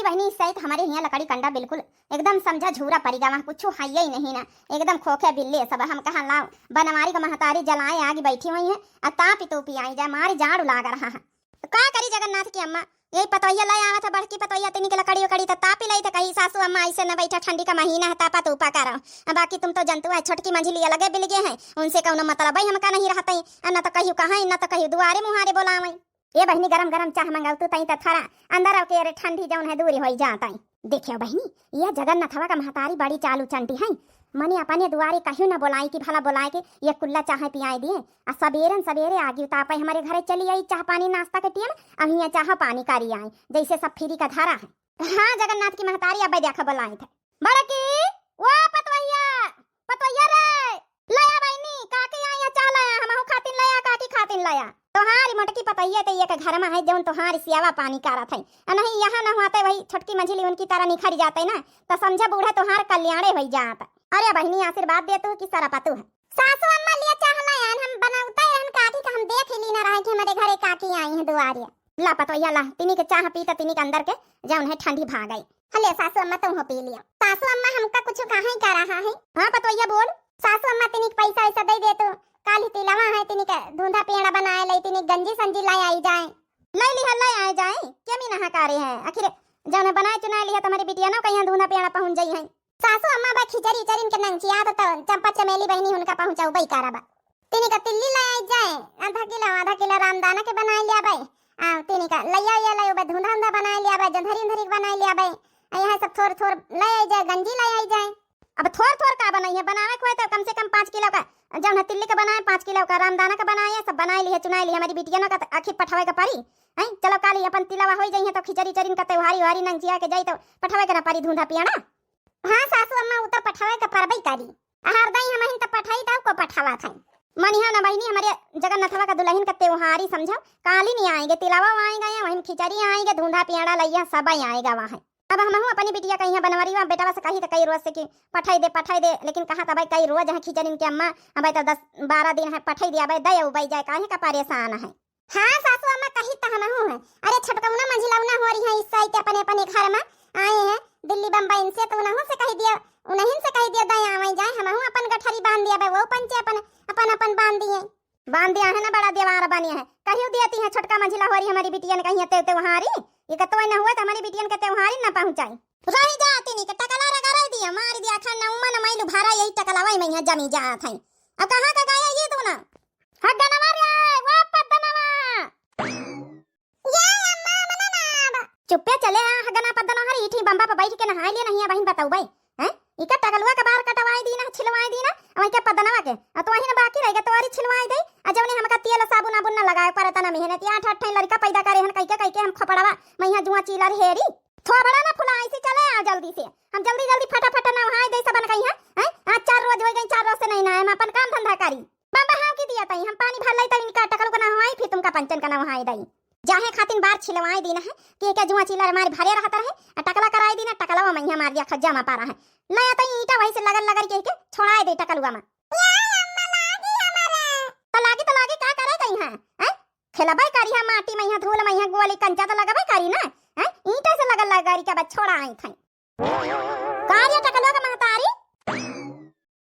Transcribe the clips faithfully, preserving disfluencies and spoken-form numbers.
बहिनी, सहित हमरे हियाँ लकड़ी कंडा बिल्कुल एकदम समझा झूरा परि गवा, कुछु हइये ही नहीं ना, एकदम खोखे बिल्ले सब। हम कहा लाओ बनवारी का महतारी जलाए आगि बैठी हुई है, आ तापि तूपि आई जाए, मारी जाड़ू लाग रहा है। तो का करी जगन्नाथ की अम्मा, यही पतोहिया लै आवत है, बड़की पतोहिया तिनी के लकड़ी उकड़ी तो तापि लई थे, कही सासू अम्मा ऐसे न बैठा, ठंडी का महीना है, तापा तूपा करो। अब बाकी तुम तो जनतु है, छोटकी मंझली अलगे बिलगे हैं, उनसे कौनो मतलब है हमका नहीं रहते, आ न तो कहियो कहाँ, न तो कहियो दुआरे मुहारे बोलावे। ए बहिनी, गरम गरम चाह मंगौतू तई त थरा अंदर आके, अरे ठंडी जौन है दूरी होई जातई। देखियो बहिनी, ये जगन्नाथवा का महतारी बड़ी चालू चंटी है, मने अपने दुआरे कहियो न बोलाई कि भला बोलाए के ये कुल्ला चाह पियाए दिए, आ सबेरन सबेरे आगी उतापे हमारे घरे चली आई, चाह पानी नाश्ता के टेम, अब हियाँ चाह पानी करी आई, जैसे सब फ्री का धरा है। हाँ जगन्नाथ की महतारी, अब देखा बोलाई थे। बड़की, ओ पतवैया, पतवैया रे, लया बहिनी, काकी आई है, चाह लया, हमहू खातिन लया, काकी खातिन लया। तोहारी मोटकी पतोहिया ते एक घर में है, जौन तोहारी सेवा पानी करत है। आ नहीं, यहाँ न हुआते वही छोटकी मंझली उनकी तरह निखर जाते ना, तो समझा बूढ़ा तोहार कल्याणे होई जात। अरे बहिनी, आशीर्वाद दे तू कि सरपतू है। सासू अम्मा लिए चाह लया, हम बनौते रहन काकी का, हम देख ही ली ना रहे कि हमारे घरे काकी आई है दुआरे। ला पतोहिया ला, तिनी के चाह पी त तिनी के अंदर के जौन है ठंडी भाग गई। हले सासू अम्मा, तुम हो पी लिया। सासू अम्मा, हमका कुछ कहाँ ही कर रहा है? हाँ पतोहिया बोल। सासू अम्मा, तिनी के पैसा वैसा दे दे तू, काल ही तिलवा है, तिनी के धुंधा पेड़ा बनाए ले, तिनी गंजी संजी लाई आई जाए। लै लिहा, लै आए जाए, के मी नहा कारे है? आखिर जौन है बनाए चुनाए लिहा, तुम्हारी बिटिया ना कहीं धुंधा पेड़ा पहुँच जाई है। सासू अम्मा बा खिचड़ी उचड़िन के नंगचिया तो, तो चंपा चमेली बहिनी उनका पहुँचाऊ बई कारा बा। तिनी का तिल्ली लै आई जाए, आधा किलो, आधा किलो रामदाना के बनाए लिया बई। आ, तिनी का लैया या लै बा धुंधा उंधा बनाए लिया बई, जंधरी उंधरी के बनाए लिया बई। आ, यहाँ सब थोर थोर लै आई जाए, गंजी लै आई जाए। अब थोर थोर का बनाई है, बनावे के होए तो कम से कम पाँच किलो का, जौन है तिल्ली का बनाए, पाँच किलो का रामदाना का बनाए, सब बनाए लिहे, चुनाए लिहे, हमारी बिटिया ना का आखिर पठावे का परी। हैं, चलो काली अपन तिलवा होई जाइए तो खिचड़ी चरिन का त्योहारी वारी नंगचिया के जाई तो पठावे के ना परी धुंधा पियाना। हाँ सासू अम्मा, उ तो पठावे के परबई करी। हर दई हमहिन तो पठाई, तब को पठावा था। मनिहा ना बहिनी, हमारे जगन्नाथवा का दुल्हन का त्योहारी समझो, काली नहीं आएंगे, तिलवा आएगा या वहीं खिचड़ी आएंगे, धुंधा पियाना लैया सब आएगा वहाँ। अब हमहू अपनी बिटिया कहिया बनवरी वा बेटवा से कही त कई रोज से कि पठाई दे, पठाई दे, लेकिन कहा त भाई कई रोज है खिचड़िन के अम्मा, अब तो दस बारह दिन है, पठाई दिया भाई, दे उबई जाए, काहे का परेशान है। हाँ सासू अम्मा, कही त हमहू है। अरे छोटकौना मंझिलौना हो रही है, इस साइड अपने अपने घर में आए हैं दिल्ली बम्बई से, तो उन्हों से कही दिया, उन्हीं से कही दिया दे आवे जाए, हमहू अपन गठरी बांध दिया बे, वो पंचे अपन अपन अपन बांध दिए। बांध दिया है ना, बड़ा देवार बनिया है। कहियो दियती है छोटका मंझिला होरी हमारी बिटियन कहिया ते त्योहारी। ये कतोई न हुए तो हमारी बिटियन के त्योहारी न पहुँचाई। रही जाती नहीं के टकला रगड़ाई दिया, मार दिया खान ना उमन मैलू भरा यही टकला वही में यहाँ जमी जात है। अब कहाँ का गाया ये तू ना? हगनवा रे, वो पद्दनवा। ये अम्मा मना ना अब। चुप्पे चले हाँ, हगना पद्दनवा हरी इठी बम्बा पर बैठ के नहाए लिए नहीं है बहिन बताऊ भाई। हैं? इका टकलुआ के बार कटवाई दी ना, छिलवाई दी ना, अब इनके पदनवा के। आ तो वही ना बाकी रहेगा, तो अरी छिलवाई दे। आ जवने हमका तेल साबुन आबुन ना लगाए, पर तना मेहनत, या आठ आठ ठे लड़का पैदा करे हन, कइके, कइके हम खोपड़वा, मैं यहाँ जुआ चीलर हेरी। थोबड़ा ना फुला, ऐसे चले आओ जल्दी से। हम जल्दी, जल्दी फटाफट नहाए दे सबन कहीं, हैं? हैं? आज चार रोज हो गई, चार रोज से नहीं नहाए, हम अपन काम धंधा करी। बाबा हाँ की दिया तई, हम पानी भर लाई तई, इनका टकलू का नहवाई, फिर तुमका पंचन का नहवाई दई। जाहे खातिन बार छिलवाई दीन है, कि एके जुआ चीलर मारी भरे रहत रहे, आ टकला कराई दीन, टकलवा में यहाँ मार दिया खज्जा में पारा है। ले तई ईंटा वही से लगल लगल के, के छोड़ाई दे टकलुआ में। या अम्मा लागी हमारे। तो लागी तो लागी, का करे कहीं है? हैं? खेलबे करी है माटी में, यहाँ धूल में, यहाँ गोली कंचा तो लगबे करी ना। हैं? ईंटा से लगल लगल के बस छोड़ा आई थई। का रे टकलुआ के महतारी?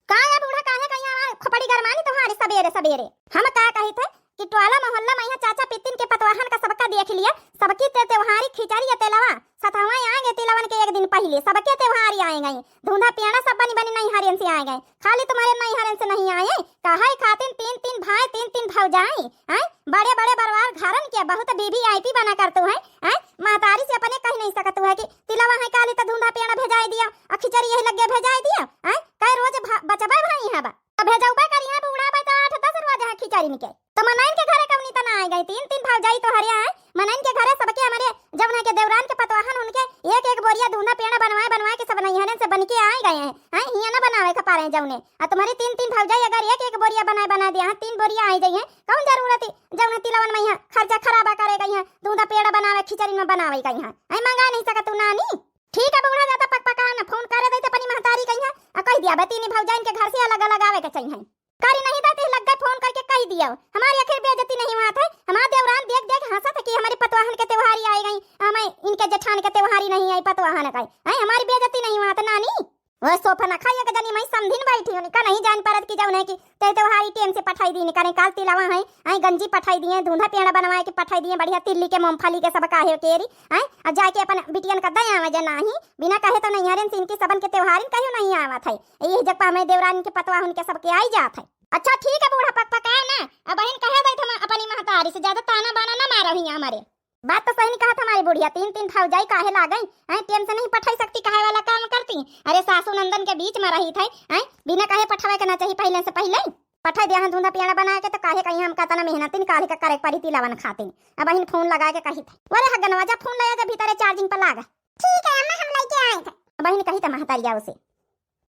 का या बूढ़ा काहे कहीं आवा खोपड़ी गरमानी तोहारी सबेरे सबेरे? हम का कही थे कि टोला मोहल्ला में यहाँ चाचा पितिन के पतवाहन का सबका देख लिया, सबकी ते त्योहारी खिचड़ी या तेलवा, सतहवा आएंगे तिलवन के एक दिन पहले, सबके त्योहारी आए गए, धुंधा पियाना सब बनी बनी नैहरन से आए गए, खाली तुम्हारे नैहरन से नहीं आए। काहे खातिन तीन तीन भाई, तीन तीन भौजाई, हैं? बड़े बड़े बरवार घरन के बहुत वीवीआईपी बना करतू है, हैं? महतारी से अपने कही नहीं सकतू है कि तिलवा है काली तो धुंधा पियाना भेजाई दिया, आ खिचड़ी यही लगे भेजाई दिया, हैं? कई रोज भा-, बचबे भाई यहाँ बा। तो भेजौबे करी है, बूढ़ा बा तो आठ दस रोज है खिचड़ी के। तो मनइन के घरे कवनी तना आए गई, तीन तीन भौजाई तो हरिया है, मनइन के घरे सबके हमारे जौन है के देवरान के पतवाहन उनके एक एक बोरिया धुंधा पेड़ा बनवाए बनवाए के सब नैहरन से बन के आए गए हैं, हैं? हियाँ न बनावे के पारे जौने। आ तुम्हारी तीन तीन भौजाई अगर एक एक बोरिया बनाए बना दिया है, तीन बोरिया आई जाई है, कौन जरूरत है जौन है तिलवन में यहाँ खर्चा खराबा करे गई है, धुंधा पेड़ा बनावे खिचड़ी में बनावे गई है, हैं? मंगा नहीं सकत तू नानी? ठीक है बूढ़ा, ज्यादा पक पका न फोन करे दे तो अपनी महतारी कहीं है, आ कह दिया बे तीन भौजाइन के घर से अलग अलग आवे के चाहिए। करी नहीं देती, लग गए फोन करके कहि दियो, हमारी आखिर बेइज्जती नहीं हुआ था। हमार देवरान देख देख हँसत है कि हमारी पतवाहन के त्योहारी आइ गई, हमें इनके जेठान के त्योहारी नहीं आई पतवाहन का। हैं, हमारी बेइज्जती नहीं हुआ था नानी। वो सोफा ना खाइए के जानी, मैं समधिन बैठी हूँ, का नहीं जान परत कि जौन है कि ते त्योहारी टेम से पठाई दीन करे, काल तिलवा है, आई गंजी पठाई दिए, धूंधा पेड़ा बनवाए के पठाई दिए, बढ़िया तिल्ली के मूंगफली के सब काहे केरी, आई अब जाके अपन बिटियन का दया वजह नाही, बिना कहे तो नैहरन से इनकी सबन के त्योहारन कहियो नहीं आवत है। यही जग पा हमें देवरान के पतवाहन के सबके आई जात है। अच्छा ठीक है बूढ़ा पक पकाओ ना, अब बहिन कहे दे हम अपनी महतारी से ज्यादा ताना बाना ना मारो ही हमारे। बात तो सही नहीं कहत हमारी बुढ़िया, तीन तीन भौजाई काहे लागई? हैं, टेम से नहीं पठाई सकती, कहे वाला काम करती। अरे सासू नंदन के बीच में रही थे, हैं, बिना कहे पठावे के ना चाहिए पहले से पहले। पठाई दिया है धूंधा पियाड़ा बना के, तो काहे कहीं हमका तना मेहनत निकाल के करे पड़ी तिलवन खातिर। अब बहिन फोन लगा के कही थे, "अरे हगनवा जा फोन ले आ, जा भीतरे चार्जिंग पर लागा।" ठीक है अम्मा, हम लेके आए थे। अब बहिन कही थे महतारिया उसे,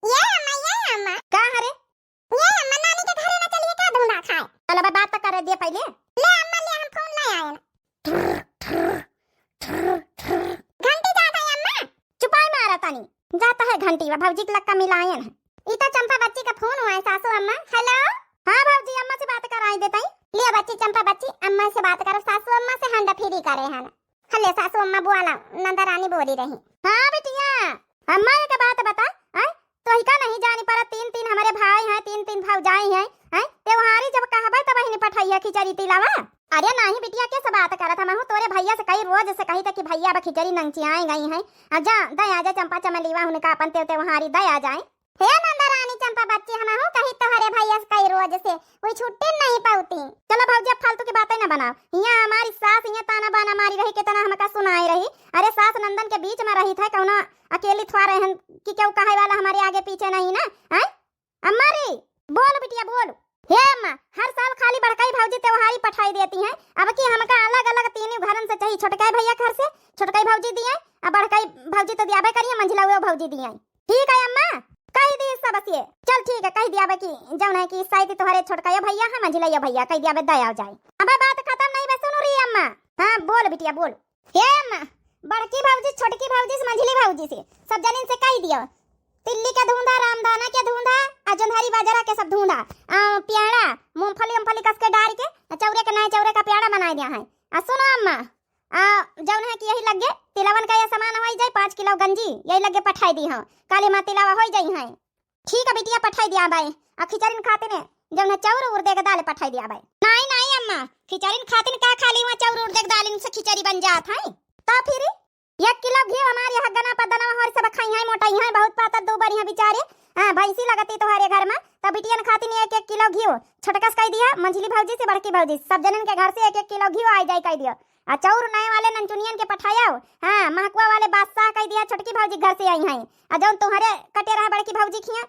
"ये अम्मा, ये अम्मा।" का हरे? ये अम्मा, नानी के घरे ना चलिए का धूंधा खाए? चलो बे, बात तो करे दे पहले। ले अम्मा, ले हम फोन ले आए ना। घंटी जात है अम्मा। चुपाई मारा तानी। जाता है घंटी, वा भौजी के लक्का मिलायन है। ई तो चंपा बच्ची का फोन हुआ है सासू अम्मा। हेलो। हाँ भौजी, अम्मा से बात कराई देता ही। ले बच्ची चंपा बच्ची, अम्मा से बात करो, सासू अम्मा से हंडा फिरी करे है ना। हले सासू अम्मा बोला, नंदा रानी बोली रही। हाँ बिटिया, अम्मा एक बात बता, आय, तोहिका नहीं जानी परा, तीन तीन हमारे भाई हैं, तीन तीन भौजाई हैं, हैं, त्योहारी जब कहबे तब ही पठैया खिचड़ी तिलावा। अरे नहीं बिटिया, कैसे बात करत हम हूँ, तोरे भैया से कई रोज से कही था कि भैया अब खिचड़ी नंगचियाए गई हैं, आ जा, दे आ जा चंपा चमेलीवा उनका अपन ते त्योहारी दे आ जाए। हे नंदा रानी चंपा बच्ची, हमहू कही तोहरे भैया से कई रोज से, कोई छुट्टी नहीं पाउती। चलो भौजी, अब फालतू की बातें ना बनाओ। हियाँ हमारी सास हियाँ ताना बाना मारी रही, कितना हमका सुनाई रही। अरे सास नंदन के बीच में रही थे, कौनो अकेली थ्वा रहन कि केहू कहे वाला हमारे आगे पीछे नहीं ना, हैं? अम्मा रे, बोल बिटिया बोल। हे अम्मा, हर साल खाली बड़काई भौजी त्योहारी पठाई देती हैं, अब की हमका अलग अलग तीनों घरन से चाहिए, छोटकाई भैया घर से छोटकाई भौजी दिए, अब बड़काई भौजी तो दियाबे करिए, मंझिला वो भौजी दिए। ठीक है अम्मा, कह दी सबसे। चल ठीक है, कह दिया बे कि जौन है कि साइत तोहरे छोटका यो भैया है, मंझिला यो भैया, कह दिया बे दया हो जाए। अबे बात खत्म नहीं बे, सुनो रे अम्मा। हाँ बोल बिटिया बोल। हे अम्मा, बड़की भौजी, छोटकी भौजी से, मंझिली भौजी से, सब जनिन से कह दियो, तिल्ली के धूंधा, रामदाना के धूंधा, आ जोंधरी बाजरा के सब धूंधा, आ प्याड़ा, मूंगफली उमफली कस के डाल के, आ चौरे के नाई चौरे का प्याड़ा बनाए दिया है। आ सुनो अम्मा, आ, जौन है कि यही लगे तिलवन का ये सामान होई जाए, पाँच किलो गंजी यही लगे पठाई दी हो। काली माँ तिलावा होई जाई है। ठीक है बिटिया, पठाई दिया बाई। आ खिचड़िन खातिन जौन है चौर उर्दे के दाल पठाई दिया बाई। नाई, नाई अम्मा, खिचड़िन खातिन का खाली वहाँ चौर उर्दे के दालिन से खिचड़ी बन जात है। तो फिर एक किलो घी हमारे यहाँ गना पदना हमारे सब खाई हैं, मोटाई हैं, बहुत पातर दो बढ़िया बेचारे। हाँ, भैंसी लगती तोहरे घर में, तब बिटियन खातिन एक एक किलो घी छोटकस कह दिया, मंझली भौजी से बड़की भौजी, सब जनन के घर से एक एक किलो घी आई जाए कह दिया। आ चौर नए वाले नंचुनियन के पठाया हो, हाँ, महकुआ वाले बादशाह कह दिया, छोटकी भौजी घर से आई हैं। आ जौन तोहरे कटे रहे बड़की भौजी खिया,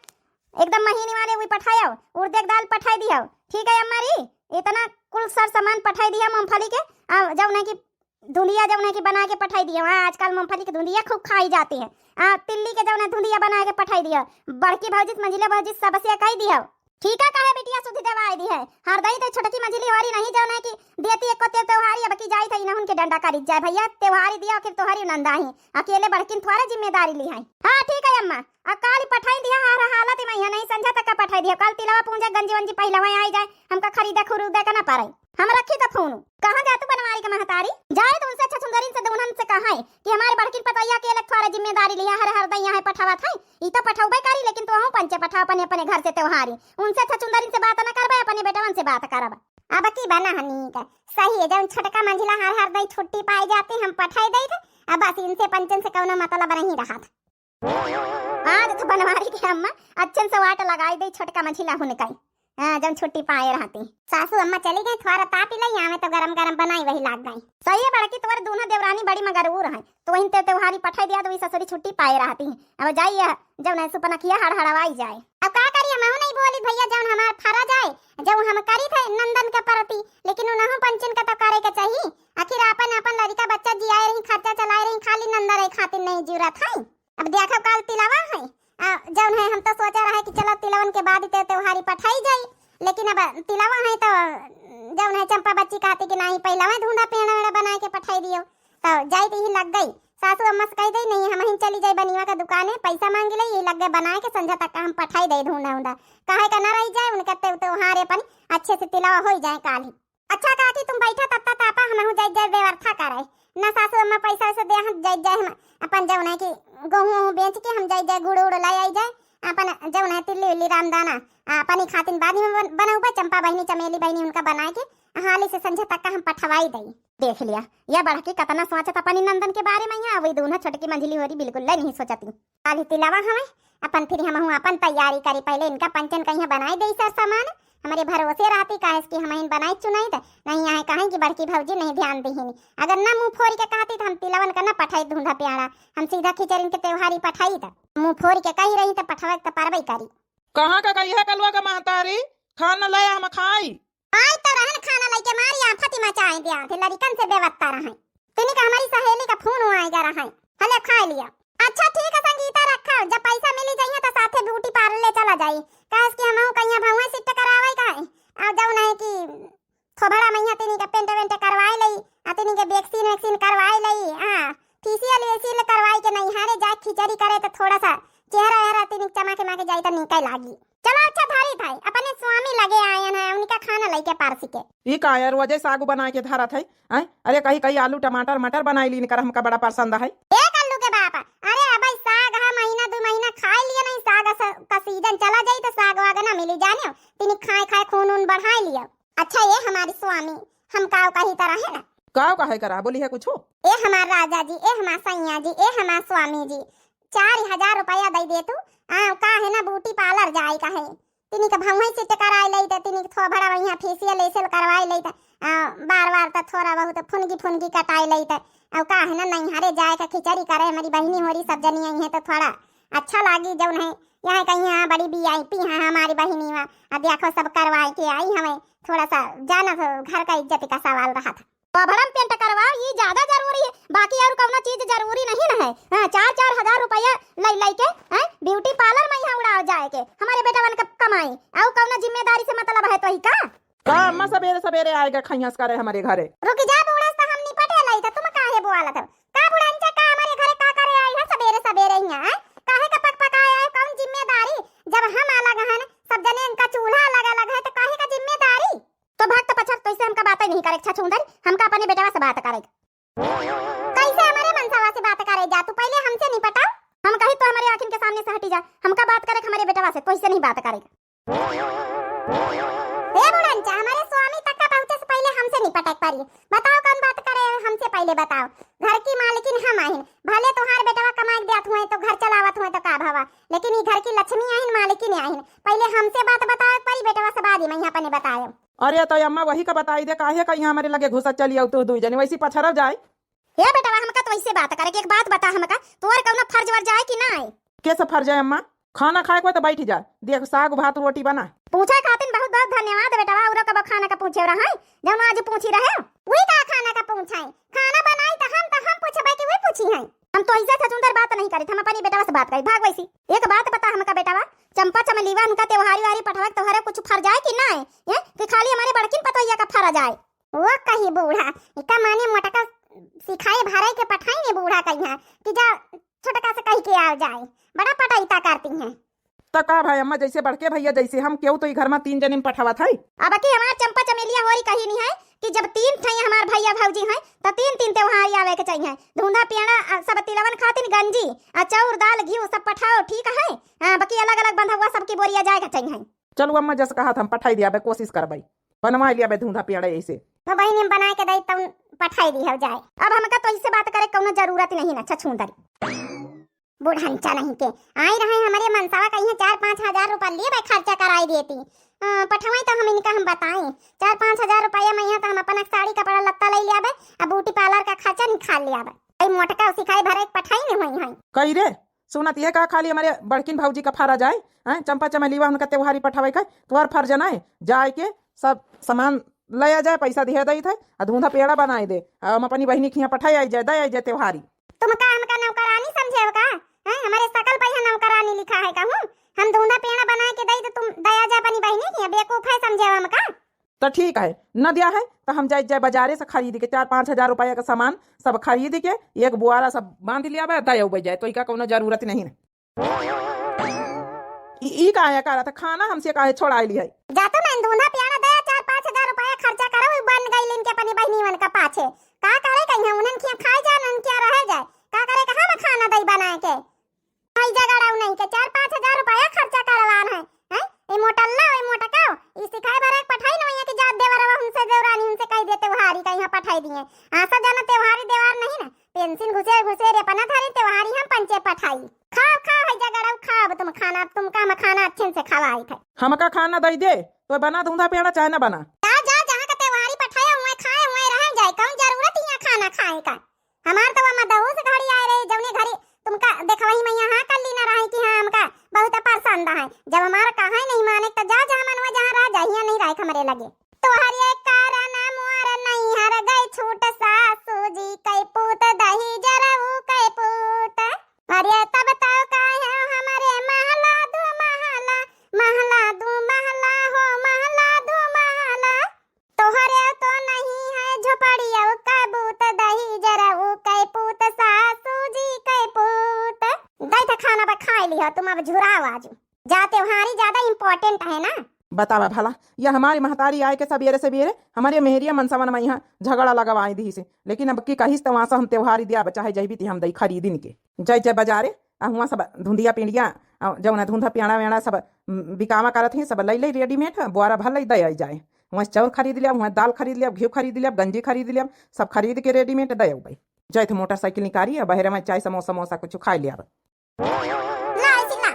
एकदम महीने वाले वही पठाया हो, उर्दे के दाल पठाई दिया हो। ठीक है अम्मा री, इतना कुल सर सामान पठाई दिया मूंगफली के, आ जौन है कि धुंधिया जौन है कि बना के पठाई दिया। हाँ, आजकल मूंगफली के धुंधिया खूब खाई जाती है। आ, तिल्ली के जौन है धुंधिया बना के पठाई दिया। बड़की भौजी से, मंझिला भौजी से सबसे कह दिया। ठीक है, कहे बिटिया सुधि देवाई दी है। हर दई तो छोटकी मंझिली हमारी नहीं जौन है कि देती एको ते त्योहारी, अब की जाई था इन्हें उनके डंडा करी जाए। भैया त्योहारी दिया, फिर तोहरी नंदा ही। अकेले बड़किन थोड़ा जिम्मेदारी ली है। हाँ, ठीक है अम्मा। अब काल पठाई दिया, हर हालत में यहाँ नहीं संझा तक का पठाई दिया। काल तिलवा पूंजा गंजी वंजी पहलवा आई जाए, हमका खरीदे खुरीदे का ना पड़े। हम रखी तो फोन। कहाँ जातू बनवारी के महतारी? जाए तो उनसे छछुंदरिन से दुनहन से कहा है कि हमारे बड़किन पतैया के अलग थोड़ा जिम्मेदारी लिया, हर हर दैया है पठावत है। ई तो पठौबे करी, लेकिन तोहू पंचे पठाओ अपने अपने घर से त्योहारी। उनसे छछुंदरिन से बात न करबे, अपने बेटवन से बात करब। अब की बना हनी का सही है, जौन छोटका मंझिला हर हर दई छुट्टी पाई जाती, हम पठाई दई थे। अब बस इनसे पंचन से कौनो मतलब नहीं रहा था। आज तो बनवारी के अम्मा अच्छन से वाट लगाई दे छोटका मंझिला हुन कई। हाँ, जब छुट्टी पाए रहती। सासू अम्मा चली गई, थोड़ा तापी लई, आवे तो गरम गरम बनाई, वही लाग गई। सही है बड़की, तोर दोनों देवरानी बड़ी मगरूर हैं, तो वहीं ते त्योहारी पठाई दिया, तो वही ससुरी छुट्टी पाए रहती। अब जाइए, जब नहीं सुपनखिया हड़हड़वाई जाए। अब का करी, हम नहीं बोली भैया, जौन हमार फरा जाए, जब हम करी थे नंदन के प्रति, लेकिन उन्हों पंचन का तो करे के चाहिए। आखिर आपन आपन लड़का बच्चा जियाए रही, खर्चा चलाए रही, खाली नंदा रहे खातिर नहीं जुरत है। अब देखब काल तिलवा है, आ, जौन है हम तो सोचा रहे कि चलो तिलवन के बाद ते त्योहारी पठाई जाई, लेकिन अब तिलवा है तो जौन है चंपा बच्ची कहती कि नहीं पहलवा धूंधा पेड़ा वेड़ा बना के पठाई दियो, तो जाई तो ही लग गई। सासू अम्मा से कहि दई, नहीं, हमहिन चली जाई बनिवा का दुकाने, पैसा माँगि लई, ई लग्गे बनाए के संझा तक हम पठाई दई धूंधा उंधा। काहे का ना रहि जाए, उनके ते-, त्योहार अपन अच्छे से तिलवा होइ जाए काल्हि। अच्छा काकी, तुम बैठा, तब तक आपा हमहू जाई जाए व्यवस्था करे। ना सासू अम्मा पैसा वैसा दे, हम जाई जाए, हम अपन जौन है कि गेहूँ वहूँ बेच के हम जाई जाए, गुड़ उड़ लाई आई जाए, अपन जौन है तिल्ली उल्ली रामदाना, आ, अपनी खातिन बाद में बन-, बनउबे, चंपा बहिनी, चमेली बहिनी उनका बनाए के हाली से संझा तक का हम पठवाई दई। देख लिया, या बड़की कतना सोचत अपनी नंदन के बारे में, यहाँ वही दोनों छोटकी मंझली होरी बिल्कुल ले नहीं सोचती। काल्हि तिलवा हमें अपन, फिर हमहू अपन तैयारी करी, पहले इनका पंचन कहिया बनाई दई सर सामान, हमरे भरोसे रहती, काहे कि हमहिन बनाई चुनाई त नहीं आए कहें कि बड़की भौजी नहीं ध्यान दिहिन। अगर ना मुँह फोरि के कहती त हम तिलवन का ना पठाई धूंधा प्यारा, हम सीधा खिचड़िन के त्योहारी पठाई त मुँह फोरि के कही रही त पठवा त परबई करी। कहाँ का गई है कलुआ का महतारी? खाना लाया हम खाई। आई तो रहन खाना लइके मारी आफत मचाए दिया थे, लड़िकन से बेवत्ता रहे। तिनी का हमारी सहेली का फोन हुआ आएगा रहे, हले खाए लिया। अच्छा ठीक है संगीता, रखा, जब पैसा मिली जाइए तो साथे ब्यूटी पार्लर ले चला जाई, काहे कि हमहू कहिया भौंवा सिट करावे का है, और जौन है कि थोबड़ा मइहाँ तिनी के पेंट वेंट करवाए लई, आ तिनी के वैक्सीन वैक्सीन करवाए लई, हाँ, फेशियल वेशियल करवाए के नैहरे जाए खिचड़ी करे तो थोड़ा सा चेहरा वेहरा तिनी चमा के मा के जाई तो निकल लागी। चलो अच्छा धरी थाई, अपने स्वामी लगे आयन है, उनका खाना लइके पारसी के। ई का यार, वजह सागु बना के धरत है, हैं? अरे कही कही आलू टमाटर मटर बनाई लीन कर, हमका बड़ा पसंद है। ए कल्लू के बाप, अरे अब साग है, महीना दो महीना खाए लिए नहीं, साग स-, का सीजन चला जाई तो साग वाग ना मिली जाने, तिनी खाए खाए खून उन बढ़ाए लिया। अच्छा ये हमारे स्वामी, हम काव कही तरह है ना? काव कहे करा, बोली है कुछ? ए हमार राजा जी, ए हमार सैया जी, ए हमार स्वामी जी, चार हजार रुपया दे दे तू। आ, का है ना, ब्यूटी पार्लर जाए का है, तिनी के भौंवा सिट कराए लई त, तिनी के थोबड़ा वहाँ फेशियल एशियल करवाए लई त, आ, बार बार त थोड़ा बहुत फुनगी फुनगी कटाए लई त, आ, का है ना, नैहरे जाए का खिचड़ी करे, हमारी बहिनी होरी सब जनी आई है तो थोड़ा अच्छा लागी, जौन है यहाँ कहीं, हाँ, बड़ी वीआईपी है हमारी बहिनी, वहाँ आ देखो सब करवाए के आई हमें, थोड़ा सा जाना तो घर का इज्जत का सवाल रहा था। तो भरम पेंट करवाओ, ये ज्यादा जरूरी है, बाकी और कौनो चीज जरूरी नहीं न है। हाँ, चार चार हजार रुपया लई लई के, हैं, ब्यूटी पार्लर में यहाँ उड़ाओ जाए के, हमारे बेटवन का कमाई, और कौनो जिम्मेदारी से मतलब है तो ही का? का अम्मा सबेरे सबेरे आएगा खैहस करे हमारे घरे? रुक जा बूढ़ा, से हम निपटे लाई था, तुम काहे बोलत हो? का बुढ़ंचा का हमारे घरे का करे आई है सबेरे सबेरे यहाँ, हैं? काहे का पक पकाए आए, कौन जिम्मेदारी? जब हम अलग हन, सब जने इनका चूल्हा अलग अलग है, तो काहे का जिम्मेदारी? तो भक्त पछर, तो इसे हमका बातें नहीं करे, छछूंदर, हमका अपने बेटवा से बात करे। कैसे हमारे मनसावा से बात करे जा? तू पहले हमसे निपटा। हम कही तो हमारे आँखिन के सामने से हटी जा, हमका बात करे हमारे बेटवा से, तो इसे नहीं बात करे। हे बुढ़ंचा, हमारे स्वामी तक का पहुँचे से पहले हमसे निपटे के पड़ी। बताओ कौन बात करे, हमसे पहले बताओ। घर की मालकिन हम आहिन, भले तुम्हारे बेटवा कमाई के देत हुए तो घर चलावत हुए तो का भवा, लेकिन ये घर की लक्ष्मी आहिन, मालकिन आहिन। पहले हमसे बात बताओ के पड़ी, बेटवा से बाद ही मैं अपने बतायो। अरे तो अम्मा वही का बताई दे, काहे का यहाँ हमारे लगे घुसा चली आओ तू दुई जने, वैसी पछरव जाए। हे बेटवा, हमका तो ऐसे बात करे कि एक बात बता हमका, तोर कौनो फर्ज वर्ज आए कि ना आए? कैसे फर्ज है अम्मा? खाना खाए के बाद तो बैठ जा, देख साग भात रोटी बना। पूछे खातिर बहुत बहुत धन्यवाद बेटवा, औरो कबो खाना का पूछे रहा है, जौन आज पूछी रहे। वही का खाना का पूछे? खाना बनाई तो हम, तो हम पूछबे कि वही पूछी है? हम तो ऐसे छछूंदर बात नहीं करी, हम अपनी बेटवा से बात करी, भाग वैसी। एक बात बता हमका बेटवा, चंपा चमेलिया उनका त्योहारी वारी पठवा के तोहरे कुछ फर्ज आए कि ना आए? हैं? कि खाली हमारे बड़किन पतोहिया का फर्ज आए? वो कही बूढ़ा, इका माने मोटका सिखाए भरे के पठाई ने बूढ़ा कहिया कि जा छोटका से कह के आओ जाए, बड़ा पटाईता करती हैं। तो का भाई अम्मा, जैसे बड़के भैया जैसे हम, केहू तो ई घर में तीन जने में पठावत है। अब की हमार चंपा चमेलिया होरी कही नहीं है कि जब तीन थे हमार भैया भौजी हैं तो तीन तीन त्योहार आवे के चाहिए, धूंधा पेड़ा, आ, सब तिलवन खातिन गंजी, आ, चाउर दाल घी सब पठाओ, ठीक है? हाँ, बाकी अलग अलग बंधवा सबकी बोरिया जाए के चाहिए। चलो अम्मा, जस कहा था हम पठाई दिया बे, कोशिश करबई, बनवा लिया बे धूंधा पेड़ा ऐसे। तो बहिनी हम बनाए के दई तउन पठाई दिहल जाए। अब हमका तो इससे बात करे कौनो जरूरत नहीं ना, छछूंदरी। बुढ़ंचा नहीं के आई रहे हमारे मनसावा कहीं चार पाँच हजार रुपया लिए बे खर्चा कराई देती। अ, पठवाई तो हम इनका हम बताई, चार पाँच हजार रुपया में यहाँ तो हम अपना साड़ी कपड़ा लत्ता ले लिया बे, अब ब्यूटी पार्लर का खर्चा निकाल लिया बे। भाई मोटका सिखाई भरे के पठाई नहीं हुई है। कही रे, सुनत ये का खाली हमारे बड़किन भौजी का फर्ज आए, हैं? चंपा चमेलिया उनका त्योहारी पठावे का तोहर फर्ज ना है? जाए के सब सामान ले आ जाए, पैसा दिहे दई थे, आ धूंधा पेड़ा बनाए दे, आ हम अपनी बहिनी के यहाँ पठाए आई जाए, दे आई जाए त्योहारी। तुम का हमका नौकरानी समझे हो का? हैं? हमारे सकल पे यहाँ नौकरानी लिखा है कहूँ? हम धूंधा पेड़ा बनाए के दई तो तुम दया जा अपनी बहिनी के यहाँ, बेवकूफ है समझे हो हमका? तो ठीक है, न दिया है तो हम जाए, जाए बाजारे से खरीद के चार पाँच हजार रुपया का सामान सब खरीद के एक बुआरा सब बांध लिया बा, दे अउबे जाए, तो इका कौनो जरूरत नहीं है। ई, ई काहे करत है? खाना हमसे काहे छोड़ाई ली है? जा तो मैं धुंधा पियाना दे, चार पाँच हजार रुपया खर्चा करो, बन गई इनके अपनी बहनी मन का पाछे। का करे कहीं उन्हन किया खाए जाए, उन्हन किया रहे जाए। का करे कहाँ में खाना दई बनाए के? आई जगड़ाऊ नहीं के चार पाँच हजार रुपया खर्चा करवान है, हैं? ई मोटल्ला, ई मोटकाऊ, ई सिखाए भरे के पठाई न होइए कि जात देवरवा हमसे, देवरानी हमसे कह दे त्योहारी का यहाँ पठाई दिए। आसा जाना त्योहारी देवार नहीं ना, पेंसिल घुसे घुसे रे अपना थारी त्योहारी हम पंचे पठाई। खाओ, खाओ, है जगड़ाऊ, खाओ अब तुम खाना, तुमका हम खाना अच्छे से खवाई थे। हमका खाना दई दे, तो बना धुंधा पेड़ा चाहे ना बना। जा, जा, जहाँ का त्योहारी पठाया हुआ खाए हुआ रह जाए, कौन जरूरत यहाँ खाना खाए का? हमार तो वह मदहोश घड़ी आए रहे, जौने घड़ी तुमका देखवही में यहाँ कर ली ना रहे कि हाँ, हमका बहुत पसंद है। जब हमार कहा नहीं माने, तो जा, जहाँ मन हुआ, जहाँ रह जा, हियाँ नहीं रहे हमरे लगे। तोहरे कारण मोर नैहर गई छूट, सासू जी कै पूत, दही जरऊ कै पूत। अरे तब तो काहे हमरे महला दू महला, महला दू महला हो, महला दू महला। तोहरे तो नहीं है झोपड़िया कै पूत, दही जरऊ कै पूत, सासू जी कै पूत। गई था खाना बा खाए लिया, तुम अब झुराओ आजू। जा त्योहारी ज्यादा important है ना। बतावा भला, यह हमारी महतारी आए के सबेरे सबेरे हमारे मेहरिया मनसवन में यहाँ झगड़ा लगवाई दी से, लेकिन अब की कहिस तो वहाँ से हम त्योहारी दिया, चाहे जैबी ती हम दई खरीदिन के। जय जय बाजारे, आ हुआं सब धुंधिया पिंडिया, आ जौन धुंधा पियाड़ा वेड़ा सब, उम, बिकावा करत ही, सब लई लई readymade, बोरा भर लई दे आई जाए। हुआं चाउर खरीद लिया, हुआं दाल खरीद लिया, घी खरीद लिया, गंजी खरीद लिया, सब खरीद के readymade दे आई। जाए थे मोटरसाइकिल निकारी, आ बहरे में चाय समोसा समोसा कुछ खाई लिया। ला ऐसी ला,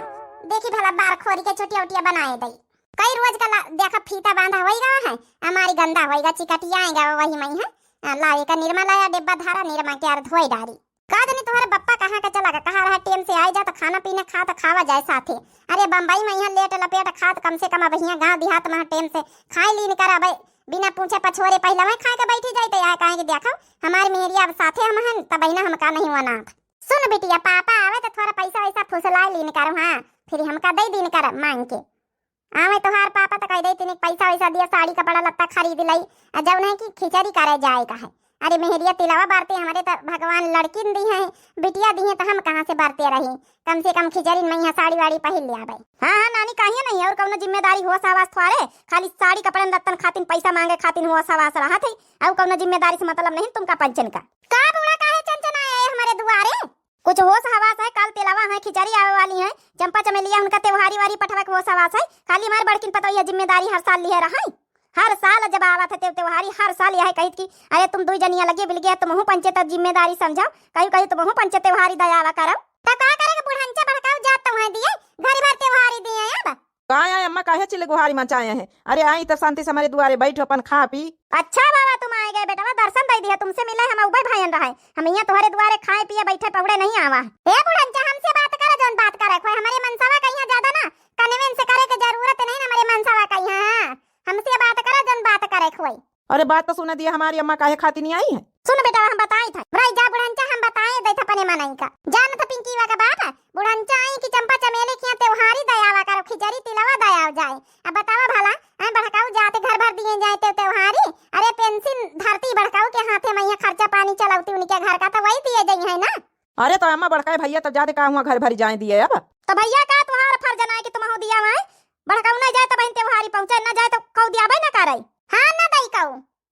देखी भला बार खोरी के चुटिया उटिया बनाए दई। कई रोज का ला, देखा फीता बांधा होई रहा है, हमारी गंदा होई गा, चिकटिया आएगा वही मई है। आ, ला एका निरमा लाया, डिब्बा धारा, निरमा के आर धोई डारी। का जानी तुम्हारे बप्पा कहाँ का चला गा, कहा रहा टेम से आई जा तो खाना पीना खा तो खावा जाए साथे। अरे बम्बई में यहाँ लेट लपेट खा तो कम से कम अब यहाँ गाँव देहात में टेम से खाई लीन कर अब बिना पूछे पछोरे पहले वहीं खा के बैठी जाई तो यहाँ कहें कि देखो हमारी मेहरिया अब साथे हम हन तब ना हमका नहीं हुआ नाथ। सुन बिटिया, पापा आवे तो थोड़ा पैसा वैसा फुसलाए लीन करो, हाँ, फिर हमका दे दीन कर मांग के। आवे तोहार पापा तो कह दे तनिक पैसा वैसा दिया, साड़ी कपड़ा लत्ता खरीद लई, आ जौन है कि खिचड़ी करे जाए का है। अरे मेहरिया तिलवा बरते हमरे तो भगवान लड़किन दी हैं, बिटिया दी हैं तो हम कहाँ से बरते रही? कम से कम खिचड़ी में यहाँ साड़ी वाड़ी पहिर ले आवे। हाँ, हाँ, नानी, काहे नहीं, और कौनो जिम्मेदारी होस हवास थोड़े, खाली साड़ी कपड़न लत्तन खातिन पैसा मांगे खातिन होस हवास रहत है, और कौनो जिम्मेदारी से मतलब नहीं तुमका पंचन का। का बूढ़ा काहे चंचन आया है हमारे दुआरे? कुछ होस हवास है, काल तिलवा है, खिचड़ी आवे वाली है, चंपा चमेलिया उनका त्योहारी वारी पठवा के होस हवास है, खाली हमारे बड़किन पतोहिया जिम्मेदारी हर साल लिए रहा है। हर साल जब आवत है ते-, त्योहारी, हर साल यह कहित कि अरे तुम दुई जनिया लगे बिलगे, तुमहू पंचे तब जिम्मेदारी समझाओ, कहीं कहीं तुमहू पंचे त्योहारी दयावा करो। तब का करे के बुढ़ंचा बड़काऊ जात तो वहाँ दिए, घर भर त्योहारी दिए अब। का आए अम्मा, काहे चिल्ले गुहारी मचाए हैं? अरे आई तब शांति से हमारे दुआरे बैठो, अपन खा पी। अच्छा बाबा, तुम आए गए बेटवा, दर्शन दे दिया, तुमसे मिले हम उबे भाईन रहे, हम यहाँ तुम्हारे दुआरे खाए पिए बैठे पहुड़े नहीं आवा। हे बुढ़ंचा, हमसे बात करो, जौन बात करे कोई हमारे मनसवा का यहाँ ज्यादा ना कन्विंस करे के जरूरत नहीं, हमारे मनसवा का यहाँ। हमसे बात करा, जौन बात करे खोई। अरे बात तो सुना दिया, हमारी अम्मा काहे खाती नहीं आई है? सुन बेटा, हम बताई था। भाई जा बुढ़ंचा, हम बताए दे था अपने मनई का। जान था पिंकीवा का बाप, बुढ़ंचा आई कि चंपा चमेली किया त्योहारी दयावा करो, खिचड़ी तिलवा दयाव जाए। अब बतावा भला, हैं बड़काऊ जाते घर भर दिए जाए ते त्योहारी? अरे पेंशन धरती बड़काऊ के हाथे में यहाँ खर्चा पानी चलौती उनके घर का तो वही दिए जाई है ना। अरे तो अम्मा बड़काए भैया तब जाते का हुआ घर भर जाए दिए अब। तो भैया का तुहार फर्ज ना है कि तुमहू दिया हुआ है? बड़काऊ ना जाए तो बहन त्योहारी पहुँचे, ना जाए तो कऊ दिया भाई ना करे। हाँ ना दई कऊ,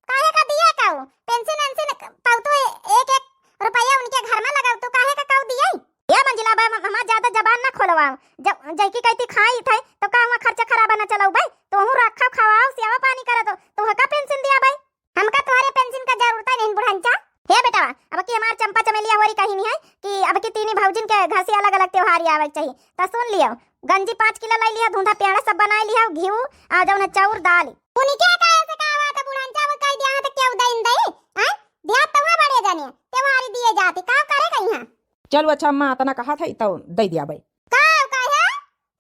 काहे का दिए कऊ? पेंशन वेंशन पौतू एक एक रुपया उनके घर में लगाऊ, तू काहे का कऊ दिए? ये मंजिला बा, हम-, हमार ज्यादा जबान ना खोलवाओ। जब जैकी कहती खाई थे तो का हुआ खर्चा खराबा ना चलाऊ भाई? तो हूँ रखा खवाओ, सेवा पानी करो तो, तो का पेंशन दिया भाई? हमका तोहरे पेंशन का जरूरत नहीं बुढ़ंचा। हे बेटवा, अब की हमार चंपा चमेलिया होरी कहीं नहीं है कि अब की तीनी भौजिन के घर से अलग अलग त्योहारी आवे के चाहिए। तो सुन लियो, गंजी पाँच किलो लाई लिया, धुंधा पेड़ा सब बनाए लिया, घीव आ जौन चाउर दाल। उनके काहे से का बात बुढ़ंचा, वो कह दिया है तो क्यों दइन दई? हैं? दिया तो वहाँ बड़े जने, त्योहारी दिए जाती, का करे कहीं है? चलो अच्छा अम्मा, अतना कहा था तो दे दिया भाई। का, काहे?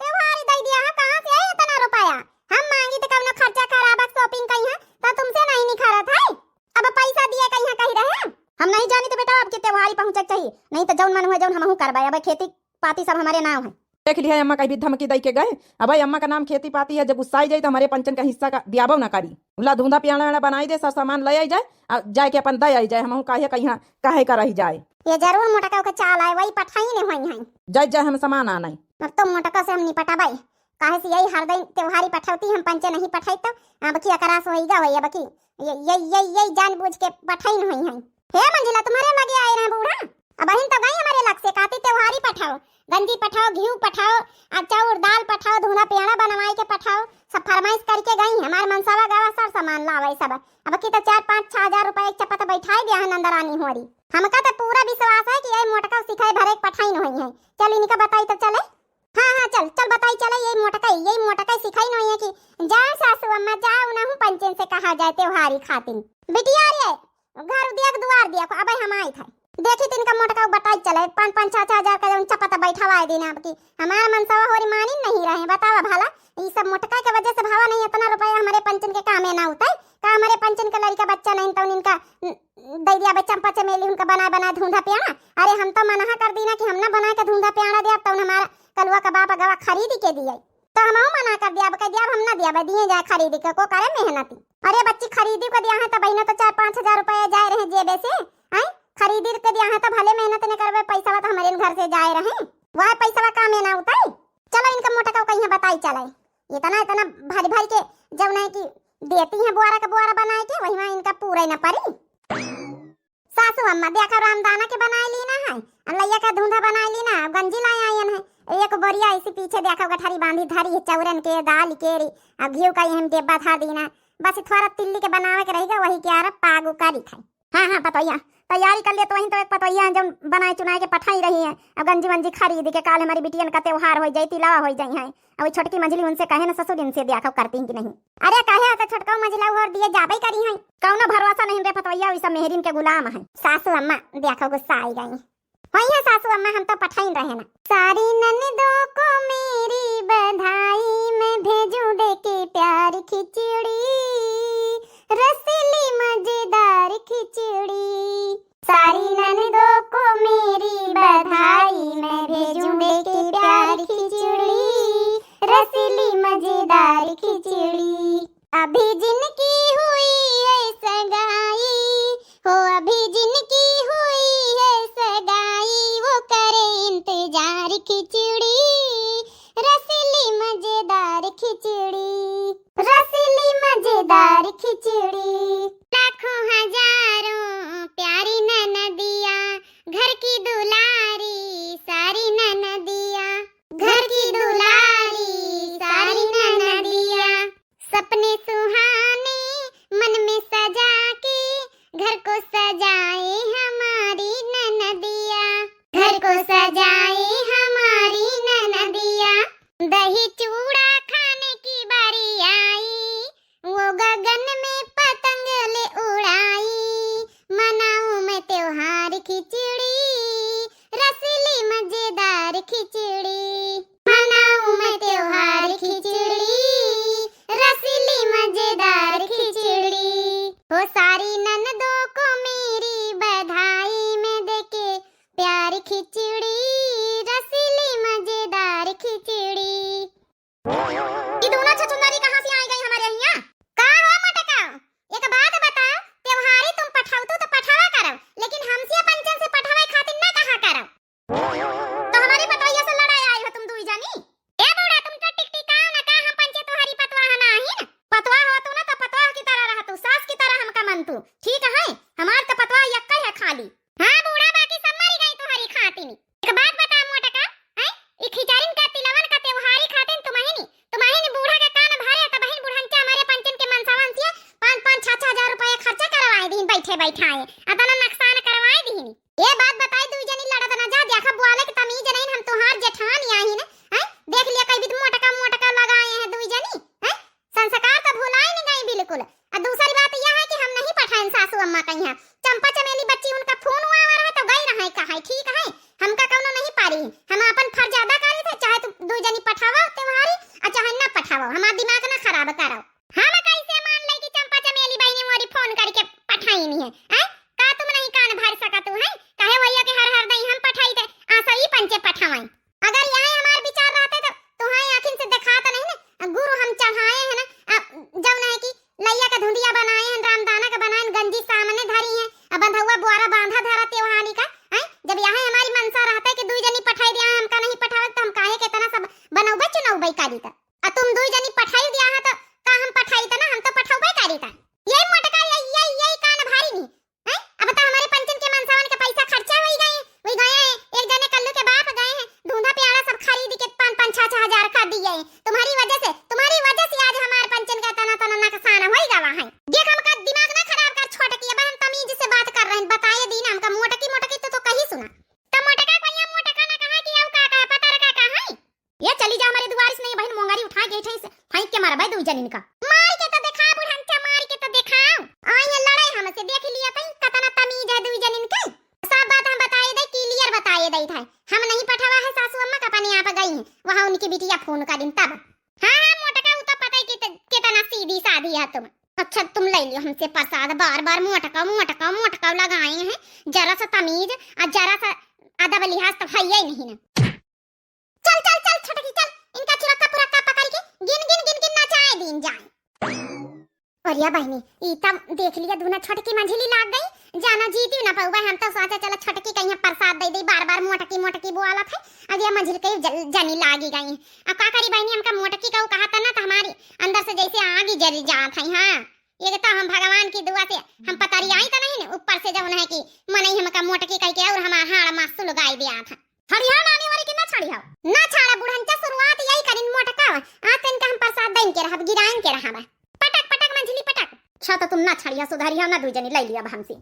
त्योहारी दे दिया है, कहाँ से आई इतना रुपया? हम मांगी तो कौनो खर्चा खराबा shopping कही है, तो तुमसे नहीं निखरत है। अब पैसा दिए कहीं कही रहे। हम नहीं जानी तो बेटा, अब की त्योहारी पहुँचे के चाहिए, नहीं तो जौन मन हुए जौन हमहू करबे। अब खेती पाती सब हमारे नाव है। देख लिहा अम्मा, कहीं भी धमकी दई के गए। अब भाई अम्मा का नाम खेती पाती है, जब गुस्साई जाई तो हमरे पंचन का हिस्सा का दियाबो ना करी। ला धुंधा पियाड़ा वेड़ा बनाई दे, सब सामान ले आई जाए, आ जाए के अपन दे आई जाए, हमहू काहे कहीं काहे का रही जाए। ये जरूर मोटका के चाल आए, वही पठाई ने होई हैं। जाए जाए हम सामान आनाई। अब तो मोटका से हम निपटाबाई, काहे से यही हर दिन त्योहारी पठौती, हम पंचे नहीं पठाई तो अब की अकरास होईगा होई, अब की ये, ये, ये, ये जानबूझ के पठाई न होई हैं। हे मंजिला, तुम्हरे लगे आए रहे बूढ़ा, अबहिन तो गई हमरे लग से, कहती त्योहारी पठाओ, गंजी पठाओ, घिउ पठाओ, आ चाउर दाल पठाओ, धुना पेड़ा बनवाई के पठाओ, सब फरमाइश करके गई। हमार मनसवा गवा सर सामान लावे सब। अब की तो चार पाँच छह हजार रुपया एक चपत बैठाई दिया है नंदरानी होरी। हमका तो पूरा विश्वास है कि ये मोटका सिखाए भरे के पठाई न होई है। चल इनका बताई तो चले। हाँ, हाँ, चल, चल बताई चले, ये मोटका, ये मोटका सिखाई न होई है कि जाओ सासू अम्मा, जाओ, उनहू पंचन से कहा जाए त्योहारी खातिन। बिटिया रे, घर दिया के दुआर दिया को, अबे हम आई था। देखी त इनका मोटका बताई चले, पाँच, पाँच, छह, छह हजार का जौन चपत बैठवाए दिन आपकी। हमार मनसवा होरी मानी नहीं रहे, बतावा भला, ई सब मोटका के वजह से भावा नहीं, इतना रुपया हमरे पंचन के कामे ना उतई। का हमरे पंचन के लड़का बच्चा नहीं तो इनका न-, दे दिया बे चंपा चमेली उनका बनाए बनाए धुंधा प्याड़ा। अरे हम तो मना कर दीना कि हम ना बनाए के धुंधा प्याड़ा दिया, तो हमारा कलुआ का बाप अगवा खरीद के दिया। तो हमहू मना कर दिया, अब कह दिया, अब हम ना दिया, अब दिए जाए खरीद के, को करे मेहनती। अरे बच्ची, खरीदी को दिया है तो बहिना, तो चार पाँच हजार रुपया जाए रहे जेबे से, हैं? खरीदी के दिया है तो भले मेहनत न करबे, पैसा तो हमारे घर से जाए रहे, वह पैसा काम में ना उताई। चलो इनका मोटा का कहीं बताई चले, इतना इतना भारी भारी के जब नहीं कि देती है बुआरा का बुआरा बनाए के, वही वहाँ इनका पूरा ही ना पड़ी। सासू अम्मा, देखो रामदाना के बनाए ली ना है, आ लइया का धुंधा बनाए ली ना, अब गंजी लाए आयन है। एक बोरिया ऐसी पीछे देखो गठरी बांधी धरी है, चौरन के, दाल के री, अब घिउ का यही में डेब्बा धर दीना। बस थोड़ा तिल्ली के बनावे के रहेगा, वही के आरा पागु करी खाई। हाँ, हाँ, पतोहिया, तैयारी कर ले तो वहीं तो एक पतोहिया है, जौन बनाए चुनाए के पठाई रही है। अब गंजी वंजी खरीद के काल हमारी बिटियन का त्योहार हो जाए, तिलावा हो जाए है। अब छोटकी मझली उनसे कहे ना ससुर, इनसे देखो करती हैं कि नहीं। अरे कहे तो छोटका मझला और दिए जाबे करी हैं। कौनो भरोसा नहीं रे पतवैया, ई सब मेहरिन के गुलाम है। सासू अम्मा देखो गुस्सा आई गई। वही है सासू अम्मा, हम तो पठाइन रहे ना। सारी ननदों को मेरी बधाई, मैं भेजूं दे के प्यार खिचड़ी, रसीली मजेदार खिचड़ी। सारी ननदों को मेरी बधाई, मैं भेजूं दे के प्यार खिचड़ी, रसीली मजेदार खिचड़ी। अभी जिनकी हुई है सगाई, हो अभी जिनकी हुई है सगाई, वो करे इंतजार खिचड़ी, रसीली मजेदार खिचड़ी, रसीली मजेदार खिचड़ी। लाखों हजारों प्यारी ननदिया, घर की दुलारी सारी ननदिया, घर की दुलारी सारी ननदिया। सपने सुहाने मन में सजा के, घर को सजाए हमारी ननदिया, घर को सजाए हमारी ननदिया। दही चूड़ा खाने की बारी आई, वो गगन में पतंग ले उड़ाई। मनाऊं मैं त्योहार खिचड़ी, रसीली मजेदार खिचड़ी। मनाऊं मैं त्योहार खिचड़ी, रसीली मजेदार खिचड़ी। हो सारी ननदों को मेरी बधाई, मैं देके प्यार खिचड़ी, रसीली मजेदार खिचड़ी। ई दोनों छछुंदरी कहाँ से आई गई हमारे हियाँ? का हो मोटका, एक बात बताओ, त्योहारी तुम पठावतू तो पठावा करो, लेकिन हमसे पंचन से पठावे खातिर ना कहा करो। तो हमारी पतोहिया से लड़ाई आई हो तुम दुई जनी? ए बूढ़ा, तुम तो टिकटिकाओ ना का, हम पंचे तोहरी पतवाह ना आहिन? पतवाह हो तू ना तो पतवाह की तरह रह तू, सास की तरह हमका मन तू, ठीक है? हमार तो पतवाह यक्का है खाली। हाँ बूढ़ा, बाकी सब मरी गई तोहरी खातिनी। एक बात बता मोटका, हैं? ई खिचड़िन का तिलवन का त्योहारी खातिन तुमहिनी, तुमहिनी बूढ़ा के कान भरे, तबहिन बुढ़ंचा हमारे पंचन के मनसवन से पाँच पाँच छह छह हजार रुपया खर्चा करवाए दीन, बैठे बैठाए अतना नुकसान करवाए दीन। ये बात बताई, दुई जनी लड़त ना जा, देखा बुआले के तमीज नहीं, हम तोहार जेठानी आहिन, हैं? देख लिया कई बित मोटका मोटका लगाए हैं दुई जनी, हैं? संस्कार तो भुलाई नहीं गई बिल्कुल। आ दूसरी बात यह है कि हम नहीं पठाएन सासू अम्मा कहीं। चंपा चमेली बच्ची उनका फोन हुआ रहा तो गई रहे कहे, ठीक है, हमका कौनो नहीं पारी। हम अपन फर्ज अदा करी थे, चाहे तू दू जनी पठावा त्योहारी, आ चाहे ना पठावा, हमार दिमाग ना खराब करो। हम कैसे मान ले कि चंपा चमेली बहनी मोरी फोन करके पठाई नहीं है, हैं? का तुम नहीं कान भर सका तू है? कहे वैया के हर हर दई हम पठाई थे, आसो ई पंचे पठावाई। अगर यहाँ हमार विचार करी त। आ तुम दुई जनी पठाई दिया है तो का हम पठाई त ना, हम तो पठौबे करी त। यही मोटका, यही, यही, यही कान भारी नी। हैं? अब तो हमरे पंचन के मनसवन के पैसा खर्चा होई गए, वही गए हैं, एक जने कल्लू के बाप गए हैं, धूंधा प्याला सब खरीद के पाँच, पाँच, छह, छह हजार का दिए हैं। तुम्हारी वजह से, तुम्हारी वजह से आज हमारे पंचन का तना, तना नुकसान होई गवा है। देख, हमका दिमाग ना खराब कर छोटकी, अब हम तमीज से बात कर रहे हैं, बताए दीन हमका मोटकी, मोटकी तो, तो कही सुना। तो मोटका को यहाँ मोटका ना कहा कि आऊ का कहा, पता रखा का है? ये चली जा हमारे दुआरी से, नहीं बहन, मोंगारी उठा के ठई से फेंक के मारबे दुई जनिन का। मार के तो देखा बुढ़ंचा, मार के तो देखाओ। आई है लड़ाई हमसे, देख लिया तई कतना तमीज है दुई जनिन के। सब बात हम बताए दे, clear बताए दे था। हम नहीं पठावा है सासू अम्मा का, अपने आप गई हैं, वहाँ उनकी बिटिया फोन करिन तब। हाँ, हाँ, मोटका, उ तो पता है कि त-, कितना सीधी साधी है तुम। अच्छा, तुम ले लियो हमसे प्रसाद, बार बार मोटका, मोटका, मोटका लगाए हैं। जरा सा तमीज और जरा सा अदब लिहाज तो है ही नहीं ना। चल, चल, चल, छोटकी, चल, इनका चुरक्का पुरक्का पकड़ के गिन, गिन, गिन, गिन नचाए दीन जाए। अरे बहिनी, ई तब देख लिया, दूना छोटकी मंझिली लाग गई, जाना जीती ना पउबे। हम तो सोचे चला छोटकी कहीं प्रसाद दे दे, बार बार मोटकी, मोटकी बोला था, अब ये मंझिल कहीं जल, जनी लागी गई। अब का करी बहिनी, हमका मोटकी का कहा था ना, तो हमारी अंदर से जैसे आग ही जल जात है। हाँ, ये तो हम भगवान की दुआ से हम पतरी आई तो नहीं, ऊपर से जब उन्हें कि मनई हमका मोटकी कह के और हमारा हाड़ मासू लुगाई दिया था। छड़िया नानी वाली की ना छड़िया। ना छाड़ा बुढ़ंचा, शुरुआत यही करिन मोटका। आज तो इनका हम प्रसाद दइन के रहब, गिराइन के रहब। पटक पटक मंझली पटक। अच्छा तो तुम ना छड़िया, सुधरिया ना, दुई जनी ले लिया अब हमसे।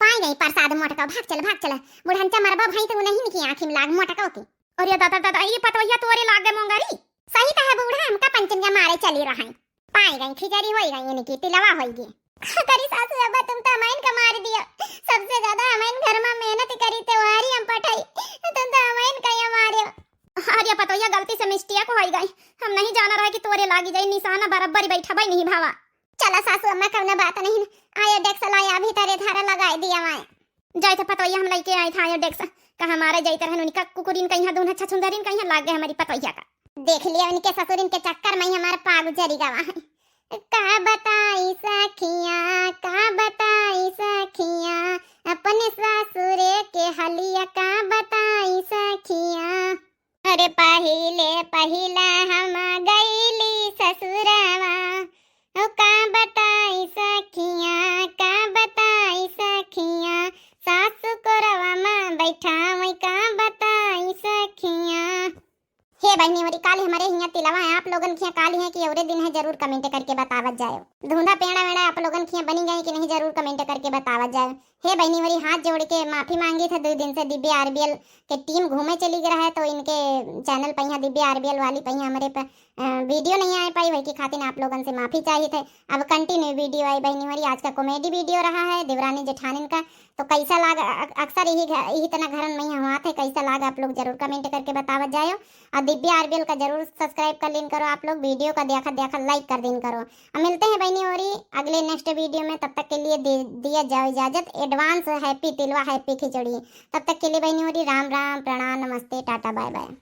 पाई गई प्रसाद मोटका, भाग चल, भाग चल। बुढ़ंचा मरबा भाई तो नहीं निकी आँखी में लाग मोटका के। अरे दादा दादा, ये पतवैया तोरे लाग गए मोंगरी। सही तो है बूढ़ा, हमका पंचन के मारे चली रहा है। पाई गई, खिचड़ी होई गई, इनकी तिलवा होई गई। का करी सासू अब्बा, तुम तो हमाइन का मार दियो। सबसे ज्यादा हमाइन घर में मेहनत करी, त्योहारी हम पठाई, तुम तो हमाइन का ये मारे। अरे पतोहिया, गलती से mistake होई गई, हम नहीं जाना रहे कि तोरे लागी जाई निशाना, बराबर ही बैठा भाई नहीं भावा। चला सासू अम्मा, कौनो बात नहीं, आयो डेक्स लाया, अभी तारे धारा लगाई दिया माए। जाए थे पतोहिया, हम लइके आए थे आयो डेक्स, कहाँ मारे जाइत रहन उनका कुकुरिन कहिया, दून छछुंदरिन कहिया लाग गए हमारी पतोहिया का। देख लिया उनके ससुरिन के चक्कर में ही हमारा पाग जरी गवा है। का बताई सखिया, का बताई सखिया, अपने सासुरे के हलिया का बताई सखिया। अरे पहिले पहिला हम गईली ससुरवा, ओ का बताई सखिया, का बताई सखिया, सासु कोरवा में बैठावई का बताई सखिया। हे बहिनी, हमरी काली हमरे हियाँ तिलवा है, आप लोगन के हियाँ काली है कि औरे दिन है, जरूर comment करके बतावत जायो। धुंधा पेड़ा वेड़ा आप लोगन के हियाँ बनी गई कि नहीं, जरूर comment करके बतावत जायो। हे बहिनी, हमरी हाथ जोड़ के माफी मांगी था, दो दिन से दिव्या आरबीएल के team घूमे चली गई रहे, तो इनके channel पे यहाँ दिव्या आरबीएल वाली पे यहाँ हमरे पे, अ, video नहीं आ पाई, वही की खातिर आप लोगन से माफी चाहिए थे। अब continue video आई बहिनी हमरी, आज का comedy video रहा है देवरानी जेठानिन का। तो कैसा लाग, अ-, अक्सर यही घ-, यही तना घरन में हुआ थे, कैसा लाग आप लोग जरूर comment करके बतावत जायो। और दिव्या आरबीएल का जरूर subscribe कर लीन करो आप लोग, video का देखा देखा like कर दीन करो। अब मिलते हैं बहिनी होरी अगले next video में, तब तक के लिए दे दिया जाओ इजाजत। Advance happy तिलवा, happy खिचड़ी। तब तक के लिए बहिनी होरी राम राम, प्रणाम, नमस्ते, टाटा, bye bye।